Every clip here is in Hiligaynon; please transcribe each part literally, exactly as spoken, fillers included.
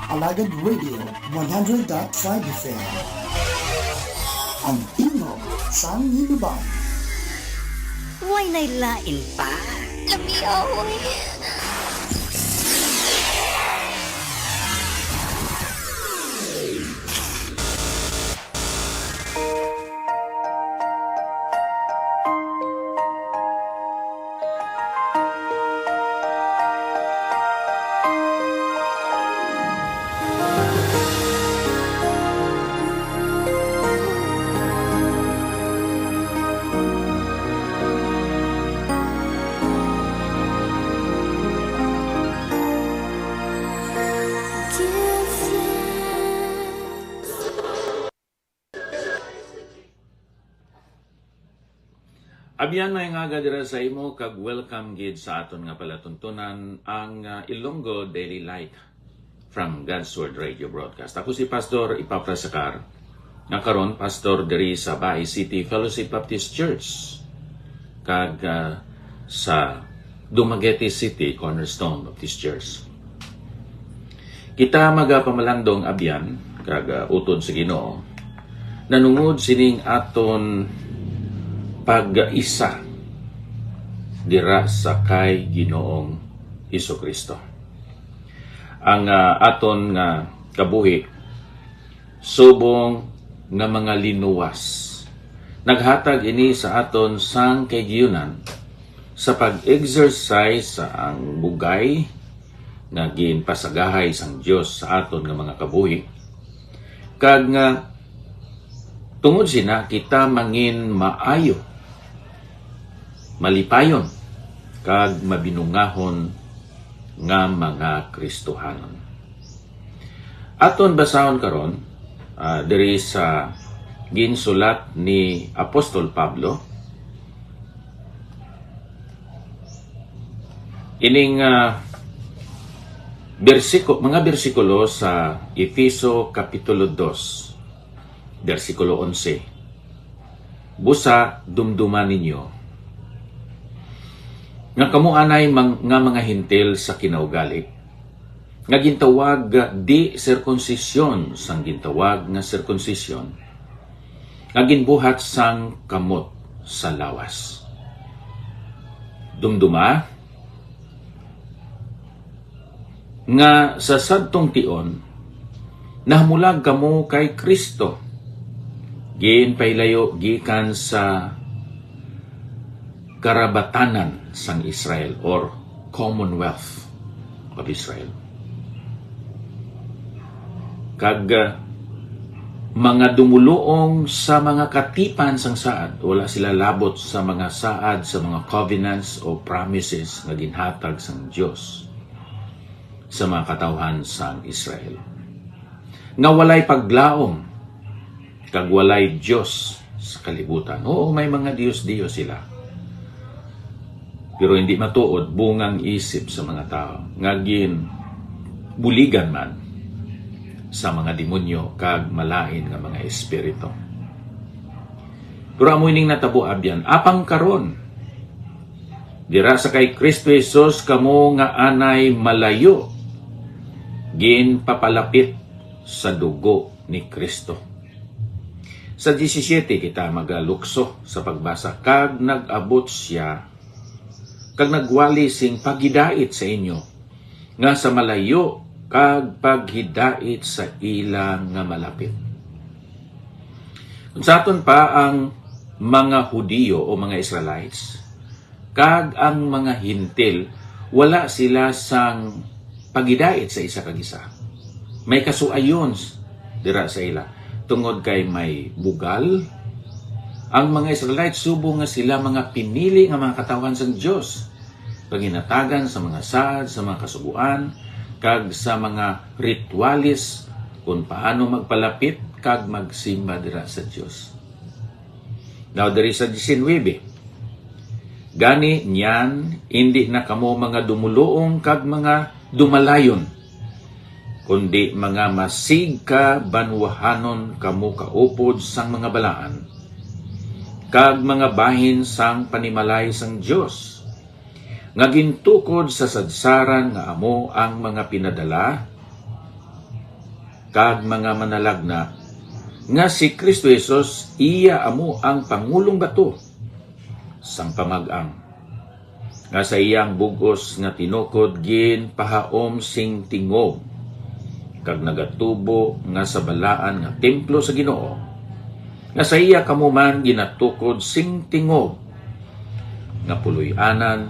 Alagad Radio one hundred dot five F M. Ang tingog sang Hinubang. Way nay lain pa. Lami, oy. Abyan, may ngaga dira sa imo, kag welcome gid sa aton nga palatuntunan, ang, ah, Ilonggo Daily Light from God's Word Radio Broadcast. Ako si Pastor Epafras Sacar, nga karon pastor diri sa Baay City Fellowship Baptist Church, kag, ah, sa Dumaguete City Cornerstone Baptist Church. Kita magapamalandong abyan kag, ah, utod sa Ginoo, nanungod sining aton pag-isa dira sa kay Ginoong Jesu-Cristo. Ang, ah, aton nga kabuhi subong nga mga linuwas. Naghatag ini sa aton sang kahigayonan sa pag-exercise sa ang bugay nga ginpasagahay sang Dios sa aton nga mga kabuhi, kag nga tungod sina kita mangin maayo, malipayon, kag mabinungahon nga mga Kristohanon. Aton basahon karon, ah, diri sa ginsulat ni Apostol Pablo, ining, ah, bersiko-, mga bersikulo sa Efeso Kapitulo dos, bersikulo onse. Busa, dumduma ninyo nga kamo anay mang-, nga mga Hentil sa kinaugali, nga gintawag di sirkunsisyon sang gintawag nga sirkunsisyon, nga ginbuhat sang kamot sa lawas. Dumduma nga sa sadtong tion, nahamulag kamo kay Cristo, ginpahilayo gikan sa karabatanan sang Israel, or Commonwealth of Israel, kag, ah, mga dumuluong sa mga katipan sang saad. Wala sila labot sa mga saad, sa mga covenants o promises nga ginhatag sang Dios sa mga katawhan sang Israel, nga walay paglaom kag walay Dios sa kalibutan. Oo, may mga dios-dios sila, pero hindi matuod, bungang isip sa mga tawo, nga ginbuligan man sa mga demonyo kag malain nga mga espiritu. Pero amo ining natabo, abyan, apang karon, dira sa kay Cristo Jesus, kamo nga anay malayo ginpapalapit sa dugo ni Cristo. Sa disisiete kita magalukso sa pagbasa, kag nag-abot sia kag nagwali sing paghidait sa inyo, nga sa malayo, kag paghidait sa ila nga malapit. Kung sa aton pa, ang mga Hudiyo o mga Israelites kag ang mga Hentil, wala sila sang paghidait sa isa kag isa. May kasuayon s-, dira sa ila, tungod kay may bugal ang mga Israelites, subong nga sila mga pinili nga mga katawhan sang Dios, kag ginhatagan sa mga saad, sa mga kasugoan, kag sa mga rituales kon paano magpalapit kag magsimba dira sa Dios. Now, diri sa diecinuebe, "Gani niyan, indi na kamo mga dumuluong kag mga dumalayon, kundi mga masigkabanwahanon kamo kaupod sang mga balaan, kag mga bahin sang panimalay sang Dios, nga gintukod sa sadsaran nga amo ang mga pinadala kag mga manalagna nga si Kristo Jesus iya amo ang pangulong bato sang pamag-ang, nga sa iyang bug-os nga tinukod ginpahaom sing tingog, kag nagatubo nga sa balaan nga templo sa Ginoo, nga sa iya kamo man ginatukod sing tingog nga puloy-anan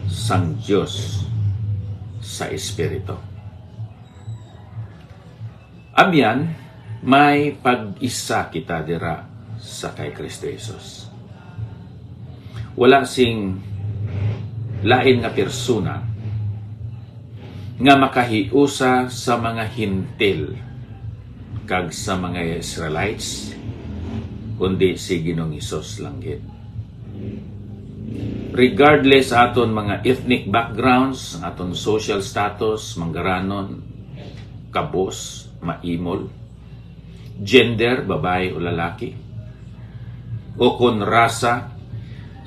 sang Dios sa Espiritu. Abyan, may pag-isa kita dira sa kay Kristo Jesus. Wala sing lain nga persona nga makahiusa sa mga Hentil kag sa mga Israelites, kundi si Ginoong Hesus lang gid. Regardless sa aton mga ethnic backgrounds, ang aton social status, manggaranon, kabos, maimol, gender, babayi o lalaki, o kon rasa,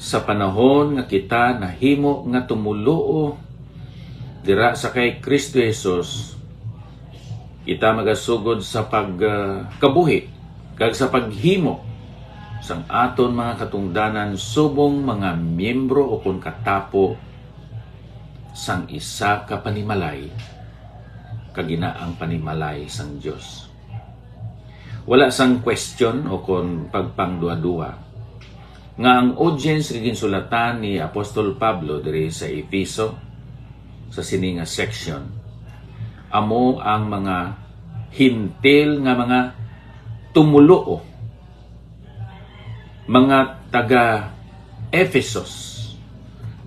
sa panahon nga kita nahimo nga tumoluo dira sa kay Kristo Jesus, kita magasugod sa pag, ah, kabuhi kag sa paghimo sang aton mga katungdanan subong mga miyembro o kon katapo sang isa ka panimalay, kag ina ang panimalay sang Dios. Wala sang question o kon pagpangduha-duha nga ang audience nga ginsulatan ni Apostol Pablo diri sa Efeso, sa sini nga section, amo ang mga Hentil nga mga tumoluo, mga taga Ephesus,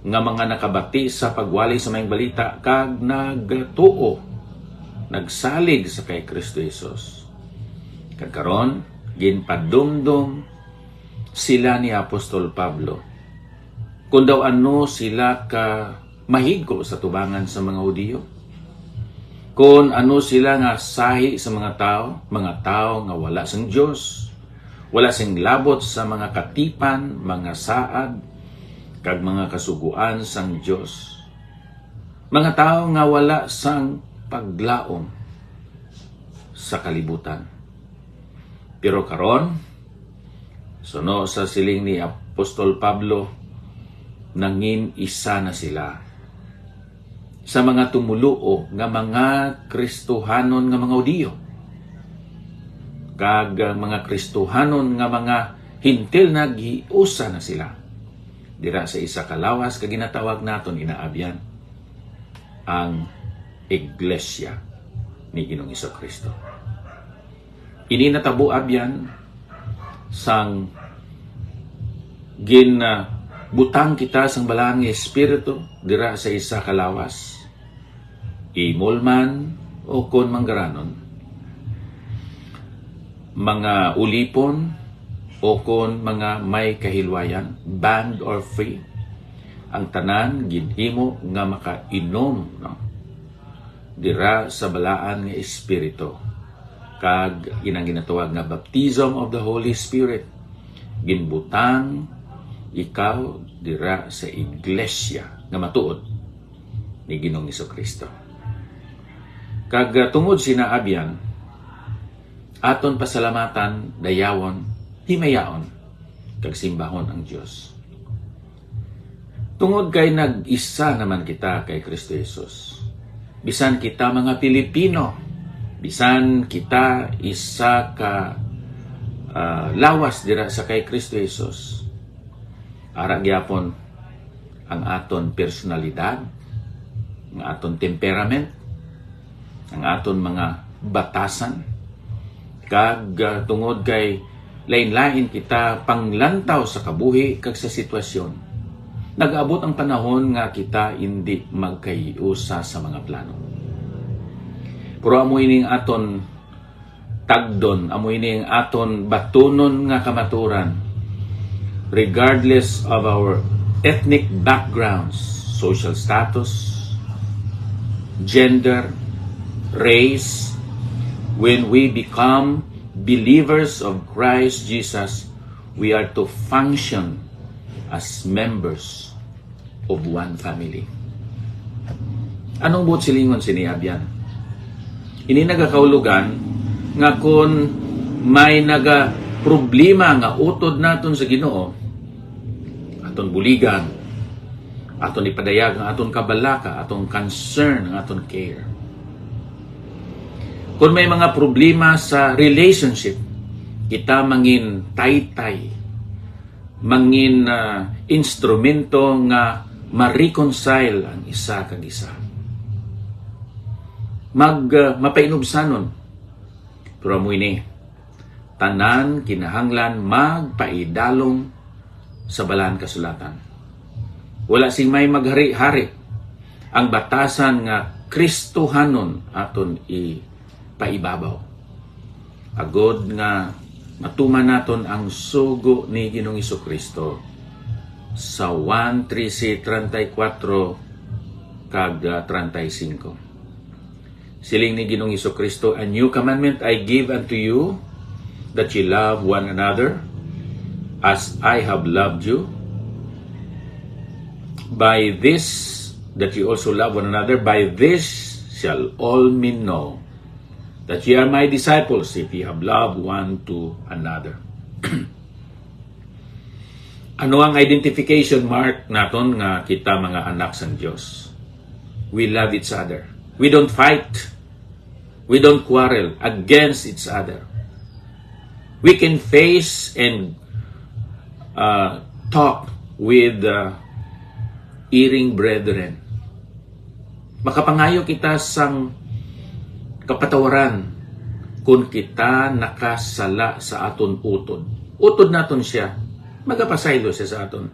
nga mga nakabati sa pagwali sa Maayong Balita kag nagtuo, nagsalig sa kay Kristo Jesus. Kag karon, ginpadumdom sila ni Apostol Pablo kon daw ano sila ka mahigko sa tubangan sa mga Hudiyo, kon ano sila nga sahi sa mga tawo, mga tawo nga wala sang Dios, wala sing labot sa mga katipan, mga saad, kag mga kasugoan sang Dios, mga tawo nga wala sang paglaom sa kalibutan. Pero karon, suno sa siling ni Apostol Pablo, nangin isa na sila sa mga tumoluo nga mga Kristohanon nga mga Hudiyo, kag, ah, mga Kristohanon nga mga Hentil, naghiusa na sila dira sa isa ka lawas ka ginatawag naton, ina, abyan, ang iglesia ni Ginoong Jesu-Cristo. Ini natabo, abyan, sang ginbutang kita sang Balaan nga Espiritu dira sa isa ka lawas, imol man o kon manggaranon, mga ulipon o kon mga may kahilwayan, bond or free, ang tanan ginhimo nga makainom, no, dira sa Balaan nga Espiritu, kag inang ginatawag nga baptism of the Holy Spirit. Ginbutang ikaw dira sa iglesia nga matuod ni Ginoong Jesu-Cristo. Kag, ah, tungod sina, abyan, aton pasalamatan, dayawon, himayaon, kag simbahon ang Dios. Tungod kay nag-isa naman kita kay Kristo Jesus, bisan kita mga Pilipino, bisan kita isa ka, ah, lawas dira sa kay Kristo Jesus, ara gyapon ang aton personalidad, ang aton temperament, ang aton mga batasan, kag, ah, tungod kay lain-lain kita panglantaw sa kabuhi kag sa sitwasyon, nag-abot ang panahon nga kita indi magkahiusa sa mga plano. Pero amo ining aton tagdon, amo ini ang aton batunon nga kamaturan, regardless of our ethnic backgrounds, social status, gender, race. When we become believers of Christ Jesus, we are to function as members of one family. Anong buot silingon sini, abyan? Ini nagakaulogan nga kon may naga problema nga utod naton sa Ginoo, aton buligan, aton ipadayag ang aton kabalaka, aton concern, ang aton care. Kon may mga problema sa relationship, kita mangin taytay, mangin, ah, instrumento nga ma-reconcile ang isa kag isa. Mag, ah, mapainubsanon. Pero amo ini, tanan kinahanglan magpaidalom sa Balaan Kasulatan. Wala sing may maghari-hari. Ang batasan nga Kristohanon aton ipaibabaw, agod nga matuman naton ang sugo ni Ginoong Jesu-Cristo sa Juan trese treinta y cuatro kag, ah, treinta y cinco. Siling ni Ginoong Jesu-Cristo, "A new commandment I give unto you, that ye love one another, as I have loved you. By this, that ye also love one another, by this shall all men know that ye are my disciples, if ye have love one to another." Ano ang identification mark naton nga kita mga anak sang Dios? We love each other. We don't fight. We don't quarrel against each other. We can face and, uh, talk with, uh, erring brethren. Makapangayo kita sang kapatawaran kon kita nakasala sa aton utod. Utod naton sia, magapasaylo sia sa aton.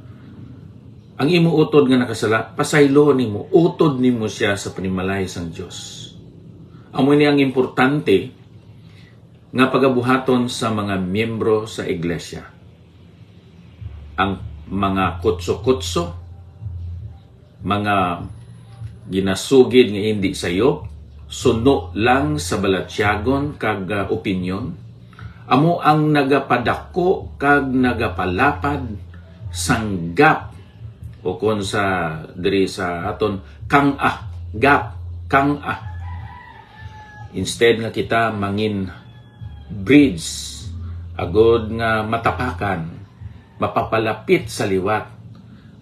Ang imo utod nga nakasala, pasaylo nimo, utod nimo sia sa panimalay sang Dios. Amo ini ang importante nga pagabuhaton sa mga miyembro sa iglesia. Ang mga kutso-kutso, mga ginasugid nga indi sayop, suno lang sa balatyagon kag, ah, opinyon, amo ang nagapadako kag nagapalapad sang gap, o kon sa diri sa aton, kang-a, gap, kang-a. Instead nga kita mangin bridge, agod nga matapakan, mapapalapit sa liwat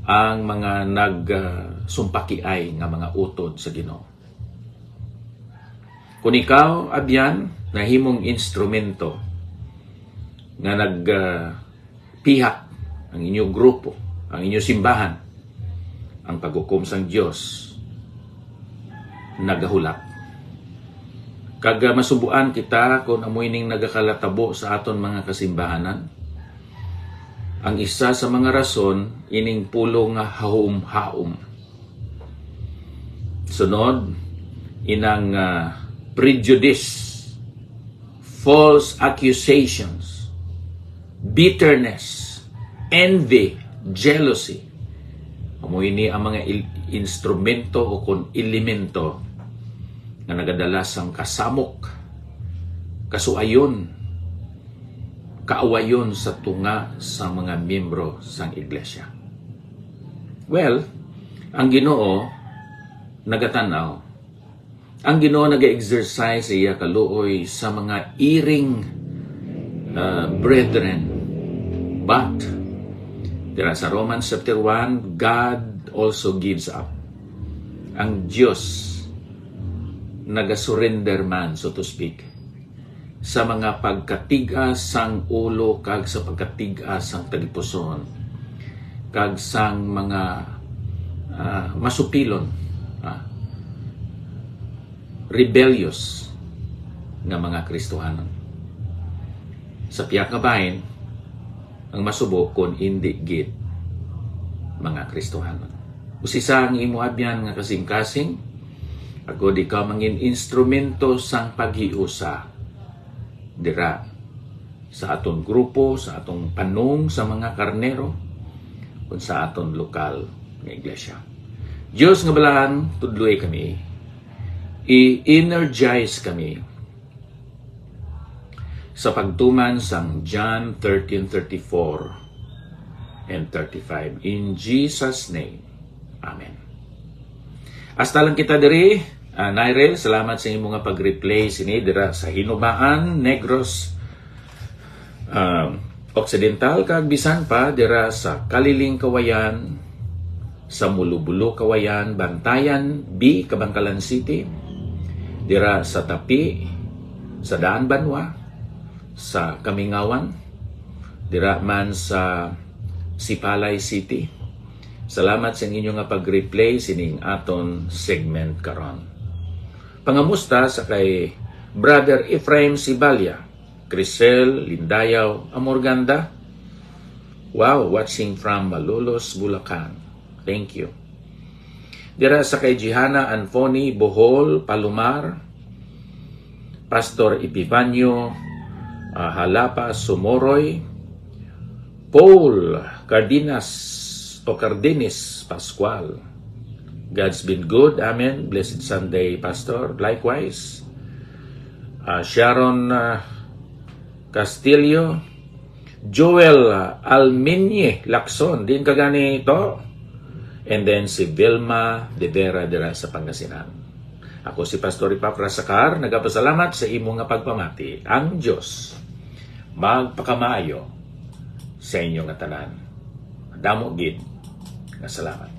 ang mga nagsumpakiay nga mga utod sa Ginoo. Kung ikaw, abyan, nahimong instrumento nga nag, ah, pihak ang inyo grupo, ang inyo simbahan, ang paghukom sang Dios nagahulat. Kag, ah, masubuan kita kon amo ining nagakalatabo sa aton mga kasimbahanan. Ang isa sa mga rason, ining pulong nga hahom-hahom. Sunod, inang, ah, prejudice, false accusations, bitterness, envy, jealousy. Amo ini ang mga il-, instrumento o kon elemento nga nagadala sang kasamok, kasuayon, kaawayon sa tunga sa mga miyembro sang iglesia. Well, ang Ginoo nagatan-aw. Ang Ginoo naga-exercise sa iya kaluoy sa mga iring, uh, brethren. But, dira sa Romans chapter one, God also gives up. Ang Dios nagasurrender man, so to speak, sa mga pagkatig-a sang ulo kag sa pagkatig-a sang tagipusoon, kag sang mga, ah, masupilon, ah, rebellious nga mga Kristohanon. Sa pihak nga bahin, ang masubo kon indi gid mga Kristohanon. Usisa ang imo abyan nga kasingkasing, agod ikaw mangin instrumento sang paghiusa dira sa aton grupo, sa aton panong sa mga karnero, kon sa aton lokal nga iglesia. Dios nga balaan, tudloi kami, i-energize kami sa pagtuman sang John thirteen thirty-four and thirty-five. In Jesus' name, amen. Hasta lang kita diri. Ah, Nyrel, salamat sa imo nga pag-replay sini dira sa Hinubaan, Negros, ah, Occidental, kag bisan pa dira sa Kaliling Kawayan, sa Mulubulo Kawayan, Bantayan B, Kabankalan City, dira sa Tapi, sa Daan Banwa, sa Kamingawan, dira man sa Sipalay City. Salamat sa inyo nga pag-replay sining aton segment karon. Pangamusta sa kay Brother Ephraim Sibalia, Crisel Lindayaw Amorganda. Wow, watching from Malolos, Bulacan. Thank you. Dira sa kay Jihana Anfoni, Bohol, Palomar, Pastor Epifanio, ah, Halapa, Sumoroy, Paul Cardenas o Cardenis Pascual. God's been good. Amen. Blessed Sunday, Pastor. Likewise. Ah, Sharon, ah, Castillo, Joel, ah, Alminye Lacson, din ka gani to. And then si Vilma De Vera dira sa Pangasinan. Ako si Pastor Epafras Sacar, nagapasalamat sa imo nga pagpamati. Ang Dios magpakamaayo sa inyo nga tanan. Damo gid nga salamat.